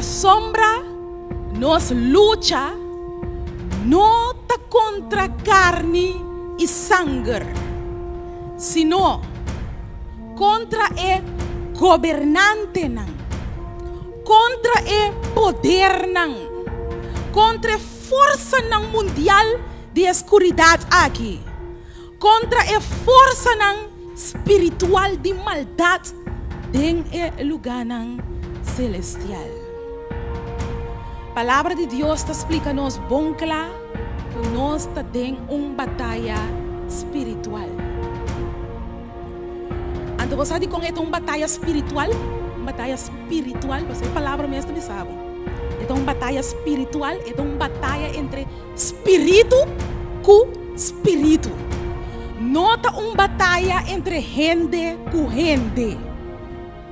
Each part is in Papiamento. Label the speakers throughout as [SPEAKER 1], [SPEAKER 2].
[SPEAKER 1] Pasobra nos lucha no ta kontra karni i sanger, sino kontra e gobernantenan, kontra e podernan, kontra e forsanan mundial di e skuridat aki, kontra e forsanan spiritual di maldat den e lugánan selestial. Palabra di Dios ta splika nos bon kla ku nos ta den un bataya spiritual. Anto bo sa dikon e ta un bataya spiritual? Un bataya spiritual, pasobra e palabra mes ta bisa bo. E ta un bataya spiritual, e ta un bataya entre Spiritu ku spiritu. No ta un bataya entre hende ku hende.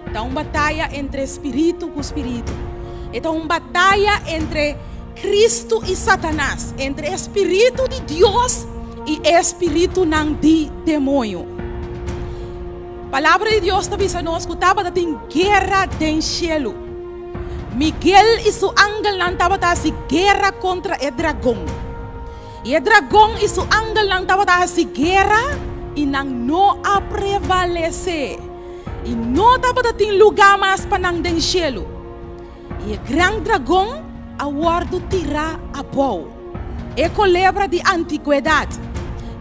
[SPEAKER 1] Ta un bataya entre spiritu ku spiritu. E ta un bataya entre Kristu i Satanas, entre e spiritu di Dios i e spiritunan di demoño. Palabra di Dios ta bisa nos ku tabata tin guera den shelu. Miguel i su angelnan tabata hasi guera kontra e dragon. I e dragon i su angelnan tabata hasi guera i nan no a prevalesé. I no tabata tin lugá mas pa nan den shelu. I e gran dragon a wòrdu tirá abou, e kolebra di antigwedat,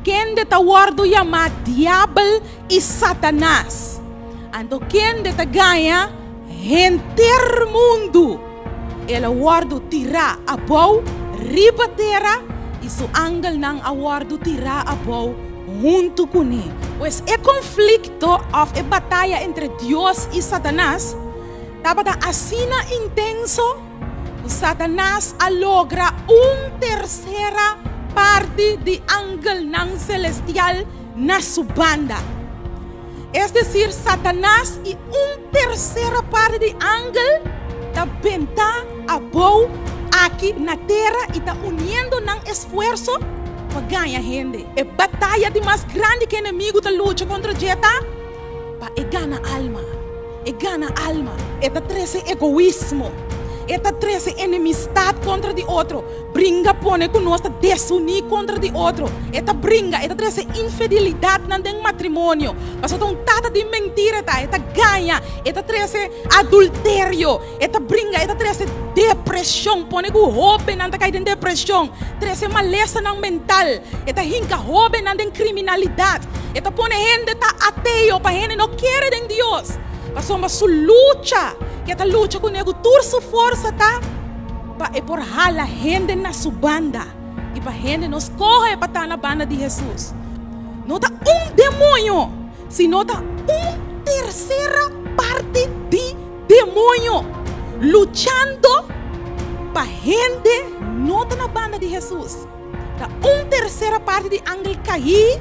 [SPEAKER 1] kende ta wòrdu yamá Diabel i Satanas. Anto kende ta gaña Henter mundu el a wòrdu tirá abou riba tera i su angelnan a wòrdu tirá abou huntu kuné. Pues e konflikto òf e bataya entre Dios i Satanas tabata asina intenso ku Satanas a logra un tersera parti di angelnan selestial na su banda. Es desir, Satanas i un tersera parti di angel ta bentá abou aki na tera i ta uniendo nan esfuerso pa gaña hende. E bataya di mas grandi ku enemigu ta lucha kontra dje ta pa e gana alma. E gana alma. E ta trese egoismo. E ta trese enemistat kontra di otro. Bringa pone ku nos ta desuní kontra di otro. E ta bringa, e ta trese infidelidatnan den matrimonio. Pasobra ta un tata di mentira e ta. E ta gaña, e ta trese adulterio. E ta bringa, e ta trese depreshon, pone ku hóbennan ta kai den depreshon, trese malesanan mental. E ta hinka hóbennan den kriminalidat. E ta pone hende ta ateo pa hende no kere den Dios. Pasobra su lucha ku e ta lucha kuné ku tur su forsa ta pa e por hala hende na su banda i pa hende no skohe pa ta na banda di Hesus. No ta un demoño, sino ta un tersera parti di demoño luchando pa hende no ta na banda di Hesus. Ta un tersera parti di angel kaí,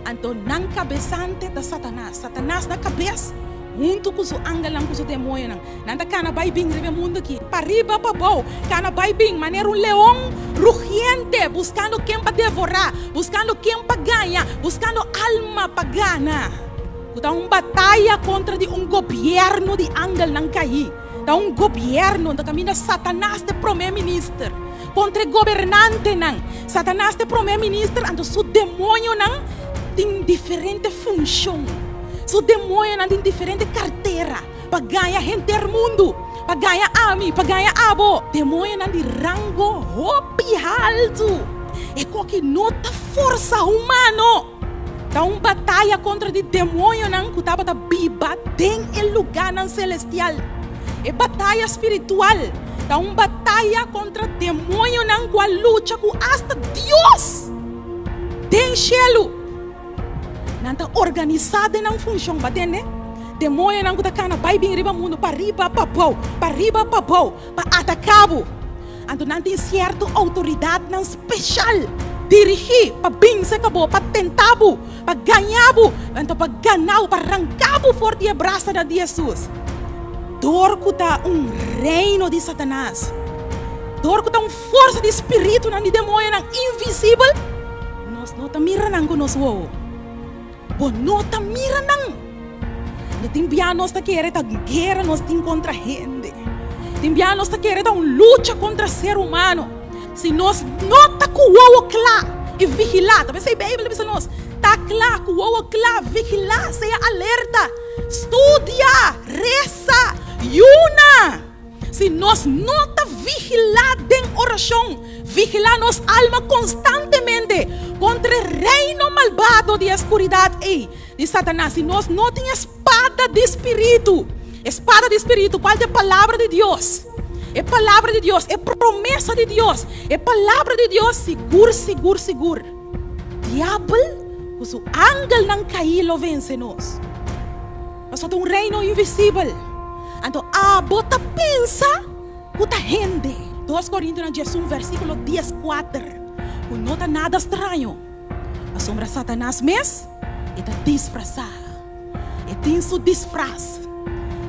[SPEAKER 1] anto nan kabesante ta Satanas. Satanas na kabes huntu ku su angelnan ku su demoñonan. Nan ta kana bai bin riba e mundu aki, pariba pabou, kana bai bin manera un leon rugiente, buskando ken pa devorá, buskando ken pa gaña, buskando alma pa gana. Ku ta un bataya kontra di un gobièrnu di angelnan kaí. Ta un gobièrnu ta kaminda Satanas ta e promé minister kontra e gobernantenan. Satanas ta e promé minister, anto su demoñonan tin diferente funshon. Su demoñonan tin diferente kartera pa gaña henter mundu, pa gaña ami, pa gaña abo. Demoñonan di rango hopi haltu. E koki no ta forsa humano. Ta un bataya kontra di demoñonan ku tabata biba den e lugánan selestial. E bataya spiritual ta un bataya kontra demoñonan ku a lucha ku asta Dios den shelu. Nan ta organisá den nan funshon, bo a tende? Demoñonan ku ta kana bai bin riba mundu, pariba pabou, pariba pabou, pa ataká bo. Anto nan tin sierto outoridatnan speshal dirigí pa bin serka bo, pa tentá bo, pa gañá bo, anto pa ganá bo, pa ranká bo for di e brasanan di Hesus. Dor ku ta un reino di Satanas, dor ku ta un forsa di spiritunan di demoñonan invisibel, nos no ta mira nan ku nos wowo. Bo no ta mira nan. No tin bia nos ta kere ta guera nos tin kontra hende. Tin bia nos ta kere ta un lucha kontra ser humano. Si nos no ta ku wowo kla i vigilá, ta p'esei Beibel ta bisa nos, Ta kla, ku wowo kla, vigilá, sea alerta, studia, resa, yuna. Si nos no ta vigilá den orashon, vigilá nos alma konstantemente kontra e reino malbado di e skuridat ei di Satanas, si nos no tin e spada di spiritu, e spada di spiritu kual ta e Palabra di Dios, e Palabra di Dios, e promesa di Dios, e Palabra di Dios, sigur, sigur, sigur, diabel ku su angelnan kaí lo vense nos. Pasobra ta un reino invisibel. Anto abo ta pensa ku ta hende. Dos Korintionan 11 versíkulo 14, ku no ta nada straño, pasobra Satanas mes e ta disfrasá. E tin su disfras.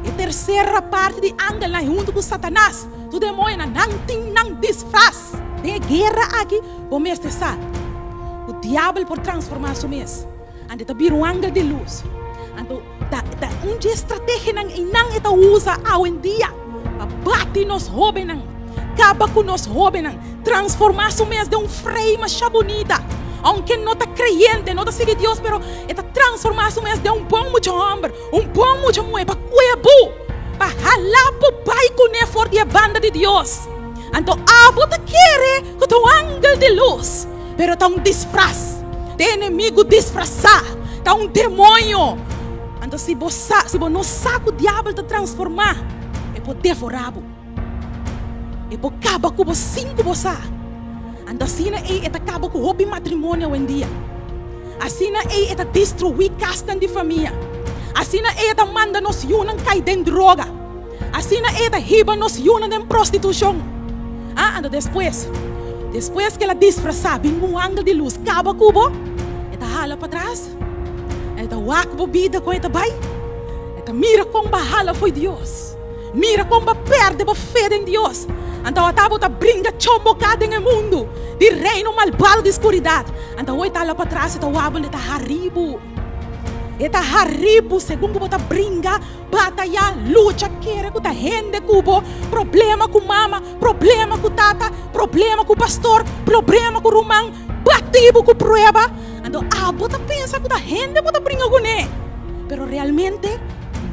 [SPEAKER 1] E tersera parti di angelnan huntu ku Satanas, tur demoñonan, nan tin nan disfras. Den e guera aki bo mester sa ku diabel por transformá su mes. Anto e ta bira un angel di lus. Anto ta ta un dje estrategianan einan e ta usa awendia pa bati nos hóbennan, kaba ku nos hóbennan, transformá su mes den un frei masha bunita. Ounke no ta kreyente, no ta sigui Dios, pero e ta transformá su mes den un bon mucha hòmber, un bon mucha muhé pa kue bo, pa hala bo bai kuné for di e banda di Dios. Anto abo ta kere ku ta un angel di lus. Pero ta un disfras di enemigu disfrasá, ta un demoño. Anto si bo sa, si bo no sa ku diabel ta transformá, e por devorá bo. E por kaba ku bo sin ku bo sa. Anto asina ei e ta kaba ku hopi matrimonio awendia. Asina ei e ta destruí kasnan di famia. Asina ei e ta manda nos yunan kai den droga. Asina e ta hiba nos yunan den prostitushon. Ah, anto despues, despues ku el a disfrasá bin un angel di lus kaba ku bo, e ta hala patras, e ta wak bo bida kon e ta bai, e ta mira kon bo a hala fo'i Dios, mira kon bo a pèrdè bo fe den Dios. Anto ata bo ta bringa chomboká den e mundu di reino malbado di skuridat. Anto awor e ta hala patras, e ta wak bo, e ta hari bo. E ta hari bo segun ku bo ta bringa. Batayá, lucha, kere ku ta hende ku bo, problema ku mama, problema ku tata, problema ku pastor, problema ku ruman, bati bo ku prueba. Anto abo ta pensa ku ta hende bo ta bringa kuné, pero realmente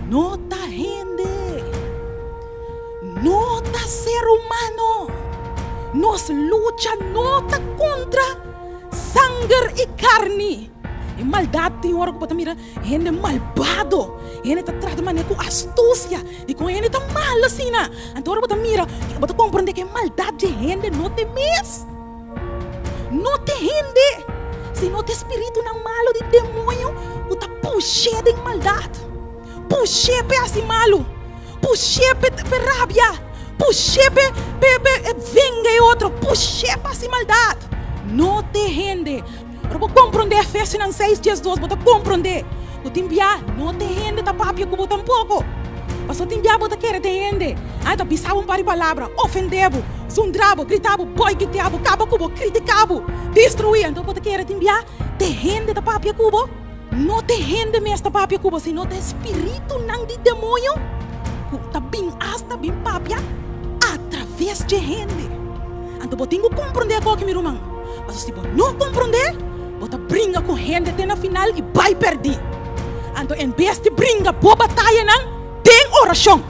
[SPEAKER 1] no ta hende, no ta ser humano. Nos lucha no ta kontra sanger i karni. E maldat tin ora ku bo ta mira Hende malbado, hende ta trata manera ku astusia, dikon hende ta mal asina? Anto ora bo ta mira, bo ta komprondé ku e maldat dje hende no ta e mes, no ta e hende, sino ta e spiritunan malu di demoño ku ta push'é den maldat, push'é p'e hasi malu, push'é p'e rabia, push'é p'e venga e otro, push'é pa hasi maldat. No ta e hende. Ora bo komprondé Efesionan seis 12, bo ta komprondé ku tin bia no tin hende ta papia ku bo tampoko. Pasobra tin bia bo ta kere den hende, a ta bisa bo un par di palabra, ofendé bo, zundra bo, grita bo, boikoteá bo, kaba ku bo, kritiká bo, destruí. Anto bo ta kere tin bia tin hende ta papia ku bo. No tin hende mes ta papia ku bo, sino ta e spiritunan di demoño ku ta bin asta bin papia atraves dje hende. Anto bo tin ku komprondé akoki, mi ruman, pasobra si bo no komprondé, bo ta bringa ku hende te na final i bai pèrdí. Anto en bes di bringa bo batayanan den orashon,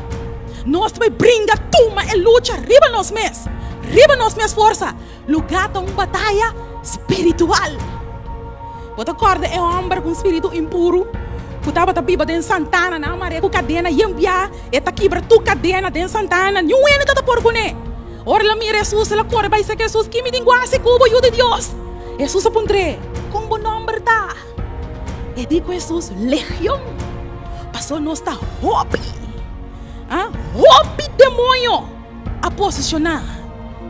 [SPEAKER 1] nos ta bai bringa tuma e lucha riba nos mes, riba nos mes forsa. Lugá ta un bataya spiritual. Bo ta kòrda e hòmber ku un spiritu impuru ku tabata biba den santana? Nan a mar'é ku kadena yen bia. E ta kibra tur kadena den santana. Niun hende ta ta por kuné. Ora el a mira Hesus, el a kore bai serka Hesus, Ki mi tin ku hasi ku bo, Yu di Dios? Hesus a puntr'é, Kon bo nòmber ta? E di ku Hesus, Legion, pasobra nos ta hopi, hopi demoño a poseshoná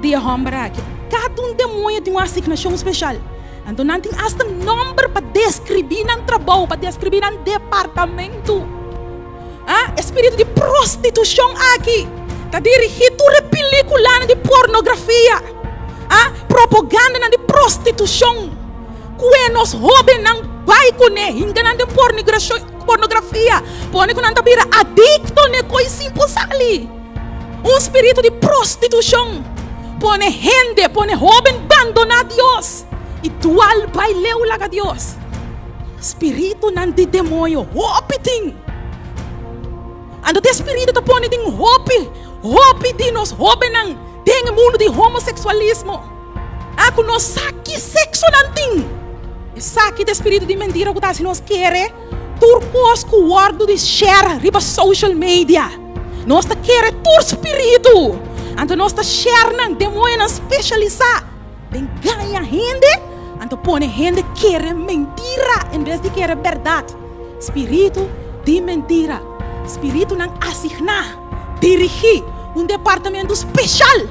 [SPEAKER 1] di e hòmber aki. Kada un demoño tin un asignashon speshal. Anto nan tin asta nòmber pa deskribí nan trabou, pa deskribí nan departamentu. Ah, e spiritu di prostitushon aki ta dirigí tur e pilikulanan di pornografia, ah, propagandanan di prostitushon ku e nos hóbennan bai kuné, hinka nan den pornografia, pone ku nan ta bira adikto n'e kos sin por sali. Un spiritu di prostitushon. Pone hende, pone hóben bandoná Dios i dual bai leu laga Dios. Spiritunan di demoño hopi tin. Anto te spiritu ta pone tin hopi, hopi di nos hóbennan den e mundu di homoseksualismo. A ku nos sa ki sekso nan tin. Esaki ta e spiritu di mentira ku ta hasi nos kere tur kos ku wòrdu di share riba social media. Nos ta kere tur spiritu. Anto nos ta share nan, demoñonan spesialisá den gaña hende, anto pone hende kere mentira en bes di kere bèrdat. Spiritu di mentira, spiritunan asigná, dirigí un departamento spesial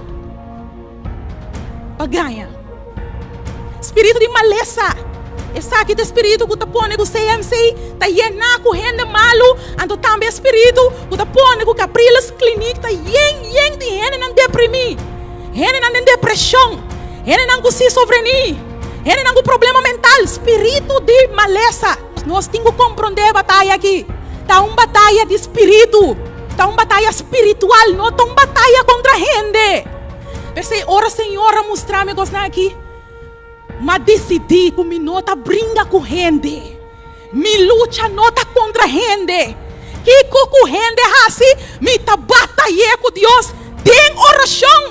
[SPEAKER 1] pa gaña. Spiritu di malesa, esaki ta e spiritu ku ta pone ku CMC ta yená ku hende malu, anto tambe e spiritu ku ta pone ku Capriles Kliniek ta yen yen di hendenan deprimí, hendenan den depreshon, hendenan ku sisofrení, hendenan ku problema mental, spiritu di malesa. Nos tin ku komprondé e bataya aki ta un bataya di spiritu, ta un bataya spiritual, no ta un bataya kontra hende. P'esei ora Señor a mustra mi kosnan aki, m'a disidí ku mi no ta bringa ku hende. Mi lucha no ta kontra hende. Kiko ku hende hasi, mi ta batay'é ku Dios den orashon,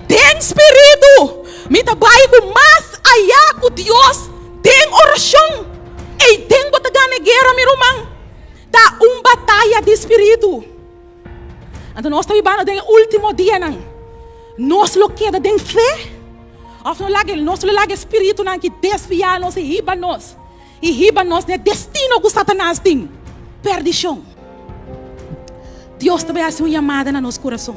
[SPEAKER 1] den spiritu. Mi ta bai ku mas ayá ku Dios den orashon. Ei den bo ta gana e guera, mi ruman. Ta un bataya di spiritu. Anto nos ta bibando den e último dianan. Nos lo keda den fe? Òf no laga, nos lo laga e spiritunan ki desviá nos i hiba nos, i hiba nos na e destino ku Satanas tin, perdishon. Dios ta bai hasi un yamada na nos kurason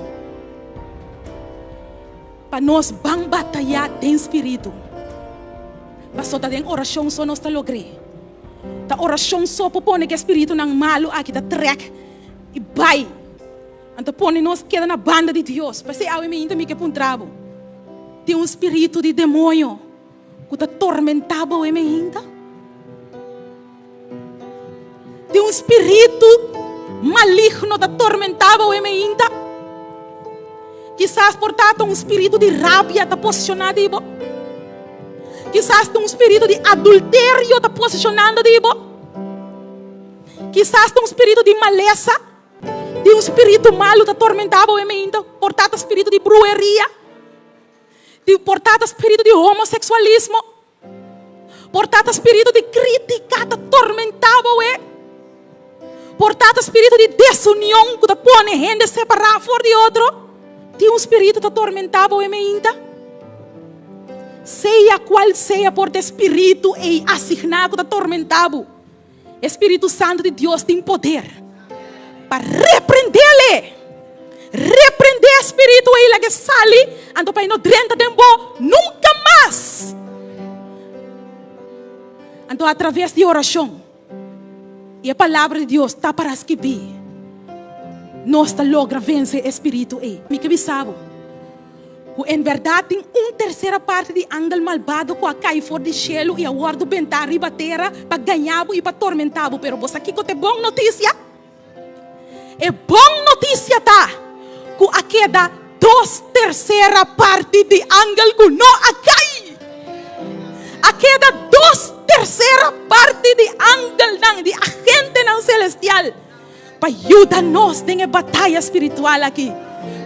[SPEAKER 1] pa nos ban batayá den spiritu. Pasobra ta den orashon so nos ta logr'é. Ta orashon so por pone ku e spiritunan malu aki ta trèk i bai. Anto pone nos keda na banda di Dios. P'esei awe mi inta mi ke puntra bo, Tin un spiritu di demoño ku ta tormentá bo awe mi inta? Tin un spiritu maligno ta tormentá bo awe mi inta? Kisas por ta ta un spiritu di rabia ta posishoná di bo. Kisas ta un spiritu di adulterio ta posishonando di bo. Kisas ta un spiritu di malesa, di un spiritu malu ta tormentá bo e meinta. Por ta ta spiritu di brueria, di por ta ta spiritu di homoseksualismo, por ta ta spiritu di krítika ta tormentá bo e. Por ta ta spiritu di desunion ku ta pone hende separá for di otro. Tin un spiritu ta tormentá bo e meinta. Sea kual sea por ta e spiritu ei asigná ku ta tormentá bo. E spiritu santu di Dios tin poder pa reprendele. Reprende e spiritu ei laga e sali, anto pa e no drenta den bo nunka mas. Anto atraves di orashon i e palabra di Dios ta para skibí, nos ta logra vense e spiritu ei. Mi ke bisa bo. Ku en bèrdat tin un tersera parti di angel malbado ku a kai for di shelu i a wòrdu bentá riba tera pa gañá bo i pa tormentá bo. Pero bo sa kiko ta e bon notisia? E bon notisia ta ku a keda dos tersera parti di angel ku no a kai. A keda dos tersera parti di angelnan, di agentenan selestial. Pa yuda nos den e bataya spiritual aki.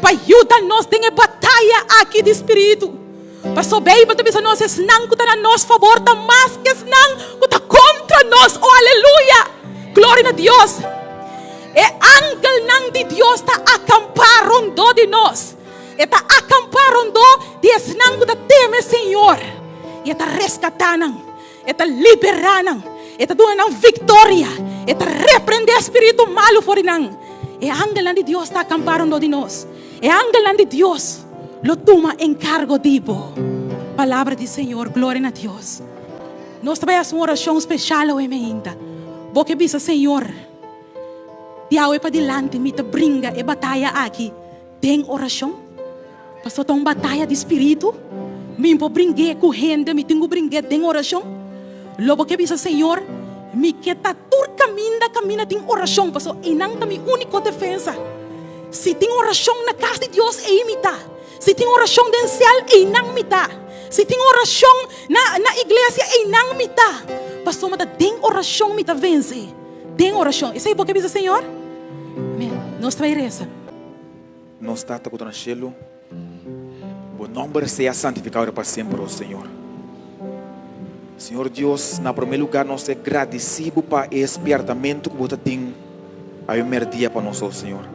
[SPEAKER 1] Pa yuda nos den e bataya aki di spiritu. Paso Beibel ta bisa nos esnan ku ta na nos fabor ta mas ku esnan ku ta kontra nos. Oh aleluya! Gloria na Dios! E angelnan di Dios ta akampá rondó di nos. E ta akampá rondó di esnan ku ta teme Señor. I e ta reskatá nan. E ta liberá nan. E ta duna nan viktoria. E ta reprendé spiritu malu for di nan. E angelnan di Dios ta akampá rondó di nos. E angelnan di Dios lo tuma enkargo di bo. Palabra di Señor. Gloria na Dios. Nos ta bai hasi un orashon speshal awe meinta. Bo ke bisa, Señor, di awe padilanti mi ta bringa e bataya aki. Den orashon, pasobra ta un bataya di spiritu, mi por bring'é ku hende, mi tin ku bring'é den orashon. Lo bo ke bisa, Señor, mi ke ta tur kaminda kaminda tin orashon, pasobra einan ta mi úniko defensa. Si tin orashon na kas di Dios, ei mi ta. Si tin orashon den sèl, einan mi ta. Si tin orashon na na iglesia, einan mi ta. Pasobra ta den orashon mi ta vense. Den orashon. Esei bo ke bisa Señor? Amen. Nos ta bai resa.
[SPEAKER 2] Nos Tata ku ta na shelu, Bo nòmber sea santifikado pa semper, o Señor. Señor Dios, na promé lugar nos ta gradisí Bo pa e spièrtamentu ku Bo ta tin awe mèrdia pa nos, o Señor.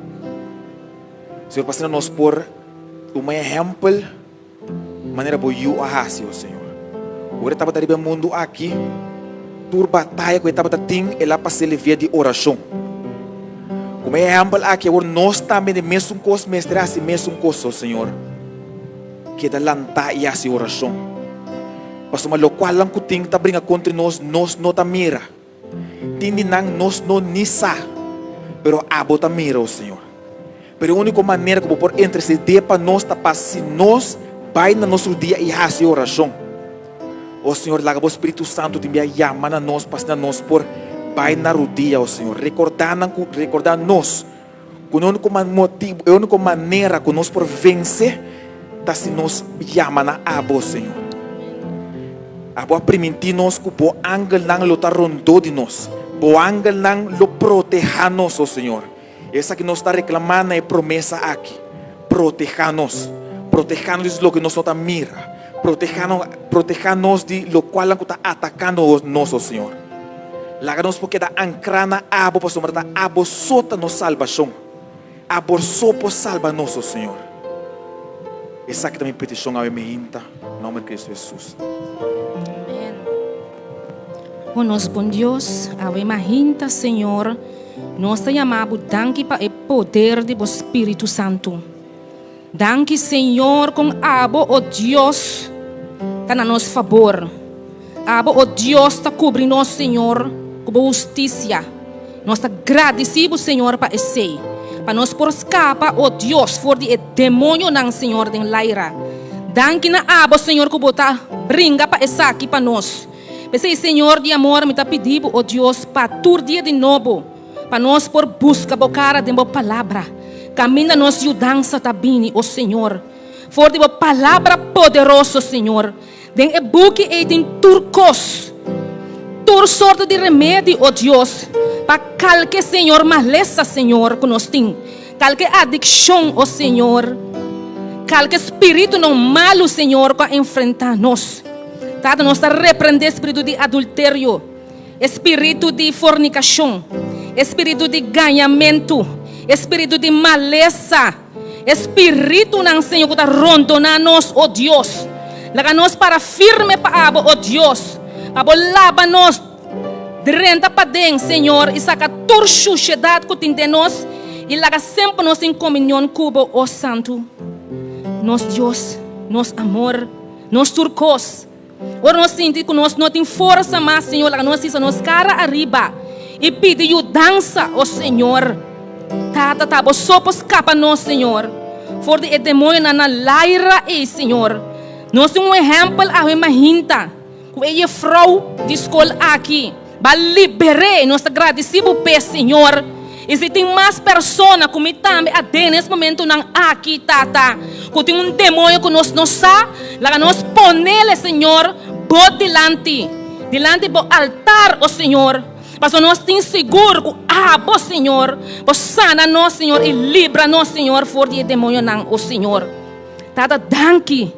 [SPEAKER 2] Señor, pa asina nos por tuma ehèmpel manera Bo Yu a hasi, o Señor. Ora e tabata riba e mundu aki, tur bataya ku e tabata tin, el a pas'é via di orashon. Komo e ehèmpel aki, awor nos tambe den mesun kos mester hasi mesun kos, o Señor. Keda lantá i hasi orashon. Pasobra lokualnan ku tin ta bringa kontra nos, nos no ta mira. Tin di nan nos no ni sa, pero abo ta mira, o Señor. Pero e úniko manera ku bo por intersedé pa nos ta pa si nos bai na nos rudia i hasi orashon. O Señor, laga bo Spiritu Santu tin bia yama na nos pa asina nos por bai na rudia, o Señor. Rekordá nan ku, rekordá nos ku e úniko motibu, e úniko manera ku nos por vense ta si nos yama na abo, Señor. Abo a primintí nos ku bo angelnan lo ta rondó di nos. Bo angelnan lo protehá nos, o Señor. Esaki nos ta reklamá na e promesa aki. Protehá nos. Protehá nos di loke nos no ta mira. Protehá nos, protehá nos di lokualnan ku ta ataká nos, o Señor. Laga nos por keda ankrá na abo pasobra ta abo so ta nos salbashon. Abo so por salba nos, o Señor. Esaki ta mi petishon awe meinta, nomber di Cristo Jesus.
[SPEAKER 3] Amen. O nos bon Dios, awe mahinta, Señor, nos ta yama bo danki pa e poder di bo Spiritu Santu. Danki Señor con abo o Dios ta na nos fabor. Abo o Dios ta cubri nos Señor cu bo husticia. Nos ta gradici bo Señor pa esey. Pa nos por scapa o Dios for di e demonionan Señor den laira. Danki na abo Señor cu bo ta bringa pa esaki pa nos. P'esey Señor di amor mi ta pidi bo o Dios pa tur dia di nobo. Pa nos por buska bo kara den bo palabra. Kaminda nos yudansa ta bini, o Señor. For di bo palabra poderoso, Señor. Den e buki ei tin tur kos, tur sorto di remedi, o Dios, pa kalke, Señor, malesa, Señor, ku nos tin. Kalke adikshon, o Señor. Kalke spiritunan malu, Señor, ku a enfrentá nos. Tata, nos ta reprendé spiritu di adulterio. E spiritu di fornikashon, e spiritu di gañamentu, e spiritu di malesa, e spiritunan, Señor, ku ta rondoná nos, o Dios. Laga nos para firme pa abo, o Dios, pa bo laba nos drenta paden, Señor, i saka tur shushedat ku tin den nos, i laga semper nos tin komunion ku bo, o Santu, nos Dios, nos amor, nos tur kos. Ora nos sinti ku nos no tin forsa mas, Señor, laga nos hisa nos kara ariba i pidi yudansa, o Señor. Tata, ta bo so por skapa nos, Señor, for di e demonionan na laira ei, Señor. Nos tin un ehèmpel awe mahinta ku e jefrou di skol aki. Ba liber'é, nos ta gradisí bo p'e, Señor. I si tin mas persona ku mi tambe aden nes momentunan aki, Tata, ku tin un demoño ku nos no sa, laga nos ponele, Señor, bo dilanti, dilanti bo altar, o Señor, pasobra nos tin sigur ku abo, Señor, bo sana nos, Señor, i libra nos, Señor, for di e demoñonan, o Señor. Tata, danki,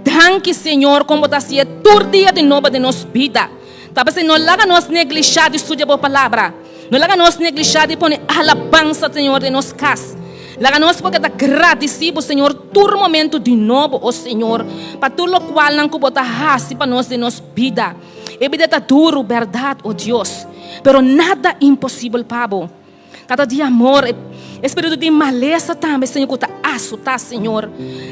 [SPEAKER 3] danki, Señor, kon bo ta hasié tur dia di nobo den nos bida. Ta p'esei no laga nos neglishá di studia bo Palabra. No laga nos neglishá di pone alabansa, Señor, den nos kas. Laga nos por keda gradisí bo, Señor, tur momentu di nobo, o Señor, pa tur lokualnan ku bo ta hasi pa nos den nos bida. E bida ta duru, bèrdat, o Dios, pero nada imposibel pa bo. Tata di amor, e spiritu di malesa tambe, Señor, ku ta asotá, Señor,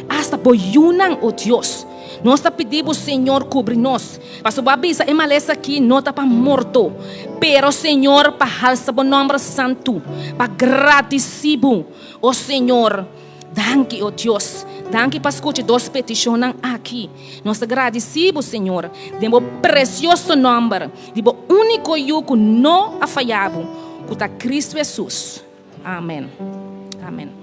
[SPEAKER 3] asta bo yunan, o Dios. Nos ta pidi bo, Señor, kubri nos. Pasobra bo a bisa e malesa aki no ta pa morto, pero, Señor, pa halsa bo nòmber santu, pa gradisí bo, o Señor. Danki, o Dios. Danki pa skucha dos petishonnan aki. Nos ta gradisí bo, Señor, den bo presioso nòmber. Di bo úniko Yu ku no a faya bo, ku ta Kristu Hesus. Amen. Amen.